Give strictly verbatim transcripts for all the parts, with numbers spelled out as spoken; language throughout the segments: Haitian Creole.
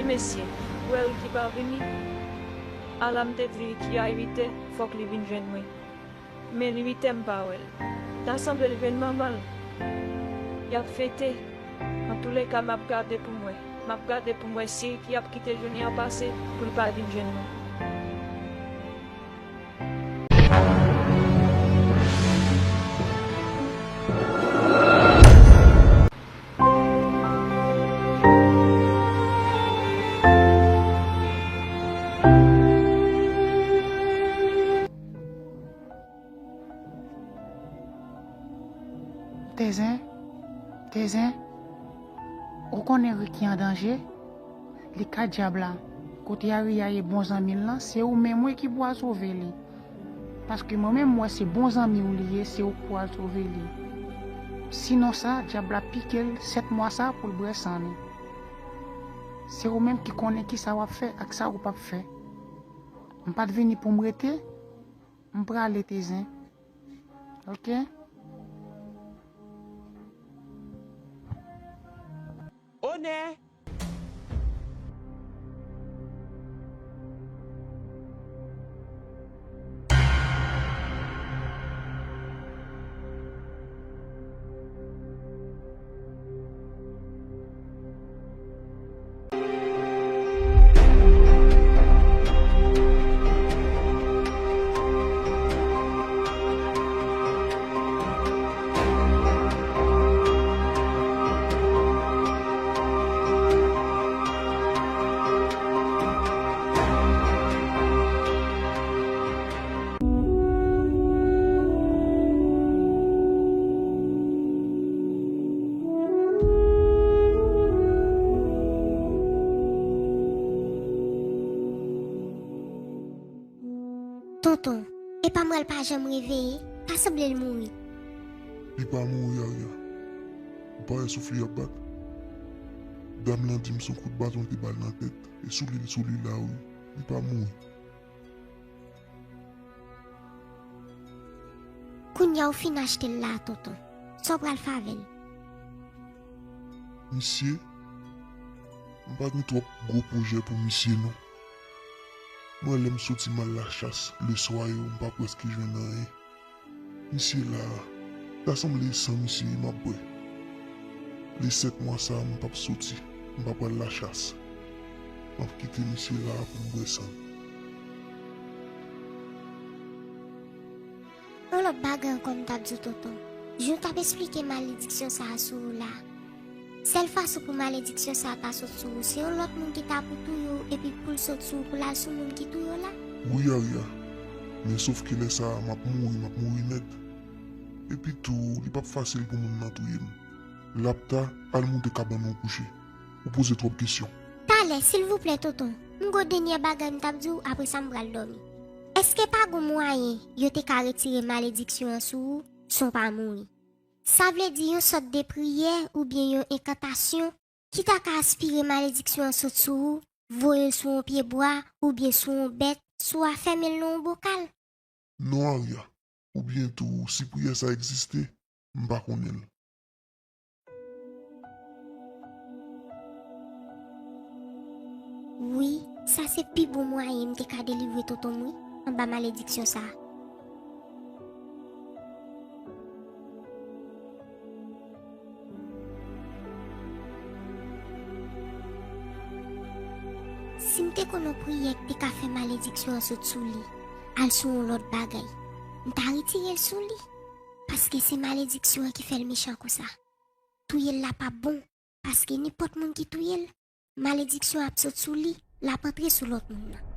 Mesye, w wè l ki pa vini? Ala m te di li ki a uit è, fòk li vin jwenn mwen. Men li uit è m pa wè l. Ta sanble l jwenn manman l. Y ap fete. Antouleka, m ap gade pou m wè. M ap gade pou m wè si y ap kite jounen an pase pou l pa vin jwenn mwen. Tezen, Tezen, ou konnen Ricky an danje? Li ka dyab la. Kote Aria ye bon zanmi l lan, se ou menm wi ki pou al sove li. Paske mwen menm m wè se bon zanmi w li ye, se ou k pou al sove li. Sinon sa, dyab la pike l sèt mwa sa pou l bwè san li. Se ou menm ki konnen kisa w ap fè ak sa ou p ap fè. M pa t vini pou m rete, m prale Tezen. Oke? Onè! Tonton, epa m wè l pa janm reveye, ta sanble l mouri. Li pa mouri, Aria. Ou pa wè souf li ap bat? Dam lan di m se yon kout baton te ba l nan tèt. E sou li, sou li la, wi. Li pa mouri. Kounye a w fin achte l la, tonton. Sa w pral fè avè l? Misye, m pa gen twòp gwo pwojè pou misye, non. Mwen, lè m soti m al lachas, leswa yo, m pa prèske jwenn anyen. Misye la, ta sanble san misye m ap bwè. Le sèt mwa sa a, m p ap soti, m pa pral lachas. M ap kite misye la pou m bwè san l. Yon lòt bagay ankò m t ap di w, tonton. Jan w t ap esplike malediksyon sa a sou ou la, sèl fason pou malediksyon sa a ta sot sou ou, se yon lòt moun ki ta pou touye w, epi pou l sot sou ou, pou l al sou moun ki touye w la. Wi, Aria. Men sof ke lè sa a, m ap mouri, m ap mouri nèt. Epi tou, li p ap fasil pou moun nan touye m. L ap ta, al moute kabann ou kouche. Ou poze twòp kesyon. Talè, silvouplè, tonton. M gon dènye bagay m t ap di w, apre sa m pral dòmi. Èske pa gon mwayen yo te ka retire malediksyon an sou ou san w pa mouri? Sa vle di yon sòt de priyè oubyen yon enkantasyon ki ta ka aspire malediksyon an sot sou ou, voye l sou yon pyebwa oubyen sou yon bèt, swa fèmen l nan yon bokal. Non, Aria. Oubyen tou, si priyè sa egziste, m pa konnen l. Wi, sa se pi bon mwayen m te ka delivre tonton m wi, anba malediksyon sa a. Si m te konn yon priyè ki te ka fè malediksyon an sot sou li, al sou yon lòt bagay, m ta retire l sou li. Paske se malediksyon an ki fè l mechan konsa. Touye l la p ap bon, paske nenpòt moun ki touye l, malediksyon ap sot sou li, l ap antre sou lòt moun nan.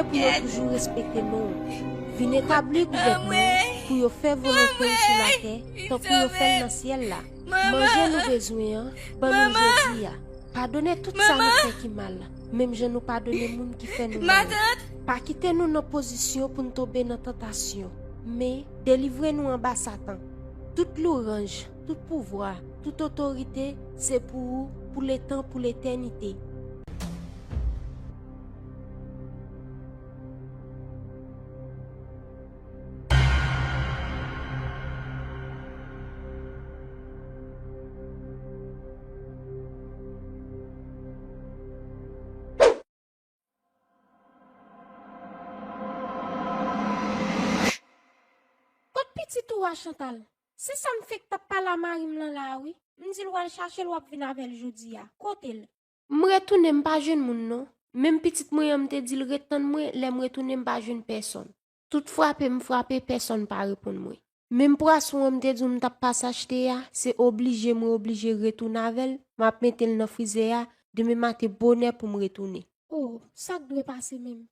pou yo toujou respekte non w. Vin etabli gouvènman w pou yo fè volonte w sou latè, tankou yo fè l nan syèl la. Manje nou bezwen an, ban nou jodi a. Padone tout sa nou fè ki mal, menm jan nou padone moun ki fè nou mal. Pa kite nou nan pozisyon pou n tonbe nan tantasyon, men delivre nou anba Satan. Tout louranj, tout pouvwa, tout otorite, se pou ou, pou letan, pou letènite. Kot pitit ou a, Chantal? Se sa m fenk t ap pale a mari m lan la a wi. M di l w al chache l, w ap vin avè l jodi a. Kote l? M retounen, m pa jwenn moun non. Menm pitit mwen an, m te di l ret tann mwen, lè m retounen, m pa jwenn pèsonn. Tout frape m frape, pèsonn pa reponn mwen. Menm pwason an m te di w m t ap pase achte a, se oblije mwen oblije retounen avè l, m ap mete l nan frizè a, demen maten bonè pou m retounen. O, sa k dwe pase menm?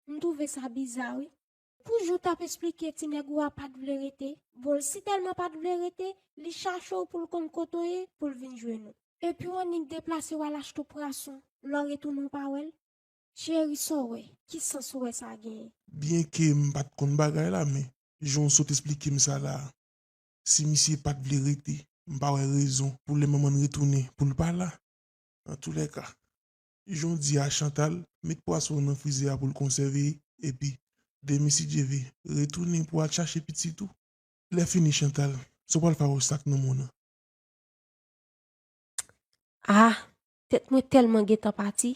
M twouve sa biza wi. Pou jan w t ap esplike ti nèg ou a pa t vle rete, bon, l sitèlman pa t vle rete, li chache w pou l konn kote w ye, pou l vin jwenn ou. Epi w annik deplase w al achte pwason, lè w retounen w pa wè l. Cheri, sa w wè? Ki sans w wè sa genyen? Byenke m pa t konn bagay la, men jan w sot esplike m sa la, si misye pa t vle rete, m pa wè rezon pou lè manman n retounen pou l pa la. Antoulèka, jan w di a Chantal, met pwason an nan frizè a pou l konsève, epi demen si Dye vle, retounen pou w al chache pitit ou. Lè fini Chantal, sa w pral fè ak sa k nan men w nan? Ah, tèt mwen tèlman gentan pati,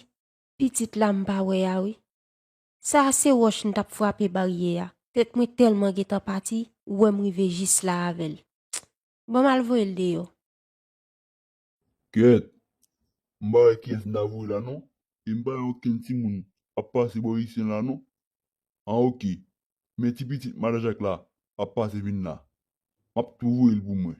pitit la m pa wè a wi. Sa a se wòch m t ap frape baryè a. Tèt mwen tèlman gentan pati, ou wè m rive jis la avè l. Ban m al voye l deyò. Kèt, m pa wè kiyès m ta voye la non, e m pa wè okenn timoun ap pase bò isi la non. An oke, men ti pitit madan Jak la ap pase vin la. M ap tou voye l pou mwen.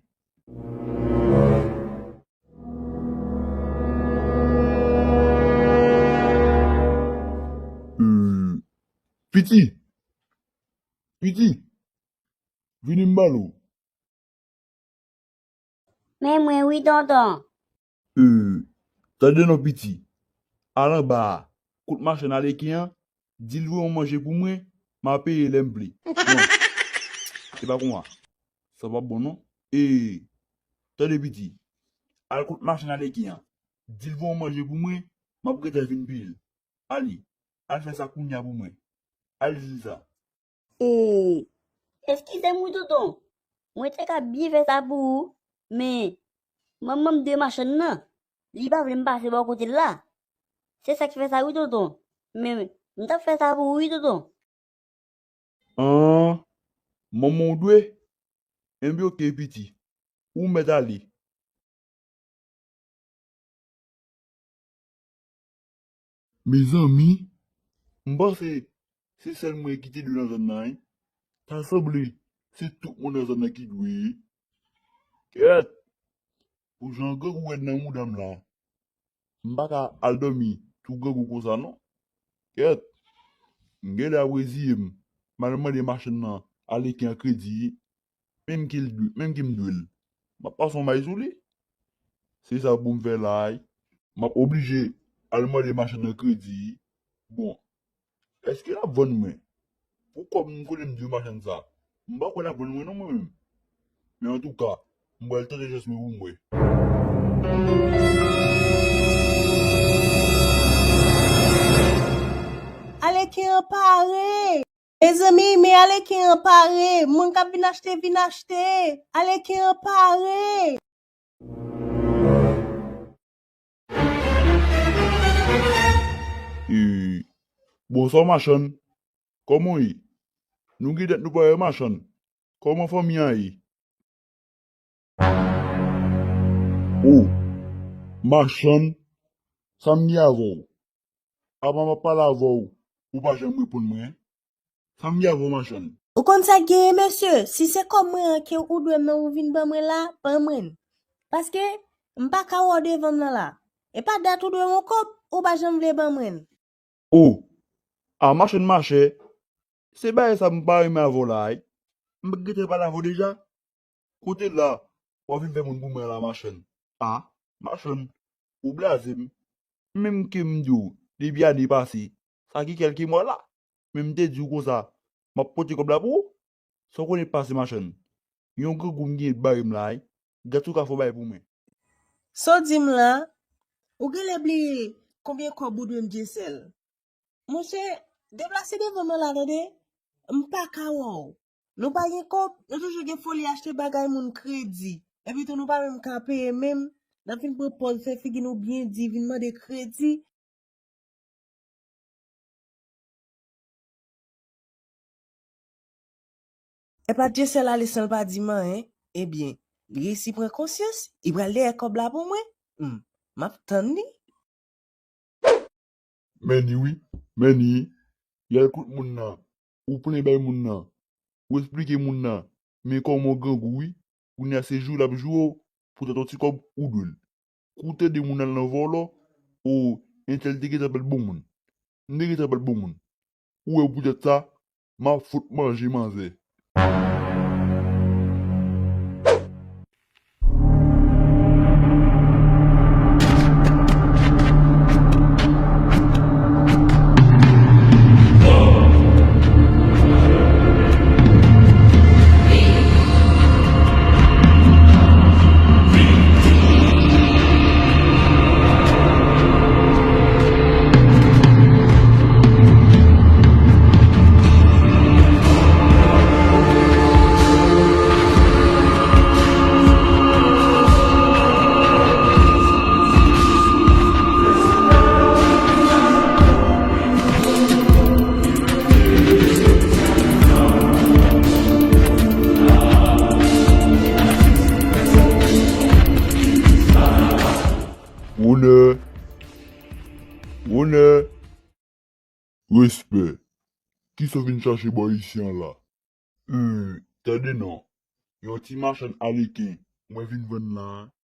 Euh, Piti! Piti! Vini m pale w. Men mwen wi, tonton. Euh, tande non, Piti. Al anba a, kot machann aleken an, di l voye yon manje pou mwen, m a peye lè m vle. Non, se pa konsa. Sa p ap bon non. E, tande, Piti. Al kot machann aleken an, di l voye yon manje pou mwen, m ap gentan vin peye l. Ale, al fè sa kounye a pou mwen. Al di l sa. E, eskize m wi, tonton. Mwen te ka byen fè sa pou ou, men manman m de machann nan, li pa vle m pase bò kote l la. Se sa k fè sa wi, tonton. Men m t ap fè sa pou ou wi, tonton. An, manman w dwe? Enben oke, Piti. Ou mèt ale. Mezanmi, m panse se sèl mwen ki te dwe nan zòn nan, wi. Ta sanble se tout moun nan zòn nan ki dwe. Kèt! Pou jan grangou rèd nan mouda m la, m pa ka al dòmi tou grangou konsa non. Kèt! M genlè ap reziye m, m al mande machann nan aleken an kredi, menm ke l dwe, menm ke m dwe l. M ap pase yon may sou li. Se sa pou m fè la a. M ap oblije al mande machann nan kredi. Bon, èske l ap vann mwen? Pou kòb m konnen m dwe machann sa, m pa kwè l ap vann mwen non mwen menm. Men antouka, m pral tante chans mwen pou m wè. Aleken an pare! Mezanmi, men aleken an pare! Moun k ap vin achte, vin achte! Aleken an pare! E, bonswa, machann. Kòman w ye? Nou gen dat nou pa wè, machann. Kòman fanmi an ye? O, machann, sa m gen avè w? Apa m ap pale avè w, ou pa janm reponn mwen? Sa m gen avè w, machann? Ou konn sa k genyen, mesye? Si se kòb mwen an ke ou dwe m nan, ou vin ban mwen la, ban mwen l. Paske m pa ka wè w devan m nan la. E pa dat ou dwe m yon kòb, ou pa janm vle ban mwen l. O, A, machann machè, se bagay sa m pa renmen avè w la, wi. M gentan pale avè w deja. Kote la, w ap vin fè moun pou mwen la, machann. A, machann, ou blaze m. Menm ke m di w, depi ane pase, sa gen kèlke mwa la. Men m te di w konsa, m ap pote kòb la pou ou. Sa w konnen pase, machann. Yon grangou m gen bare m la, wi. Gad sa w ka fè w bay pou mwen. Sa w di m la, ou genlè bliye konbyen kòb ou dwe m, Dyesèl. Monchè, deplase devan m nan la, tande. M pa ka wè w. Nou pa gen kòb, nou toujou gen foli achte bagay moun kredi. Epi tou nou pa menm ka peye menm. N ap vin pran pòz, fè figi nou byen di, vin mande kredi. Epa Dyesèl ale san l pa di m anyen. Ebyen, li resi pran konsyans, li pral dèyè kòb la pou mwen. Hmm, m ap tann li. Men ni wi, men ni. Y al kout moun nan. Ou plen bay moun nan. Ou esplike moun nan. Men kòman w grangou wi. Kounye a se jou l ap joure w. Poutèt yon ti kòb ou dwe l. Kou tande moun al nan vòlò, o, entèl te gentan pral bon moun. M te gentan pral bon moun. Ou wè poutèt sa, m ap fout manje manzè. Onè! Onè! Respè! Kisa w vin chache bò isi an la? Ee, tande non. Yon ti machann aleken mwen vin vann la a.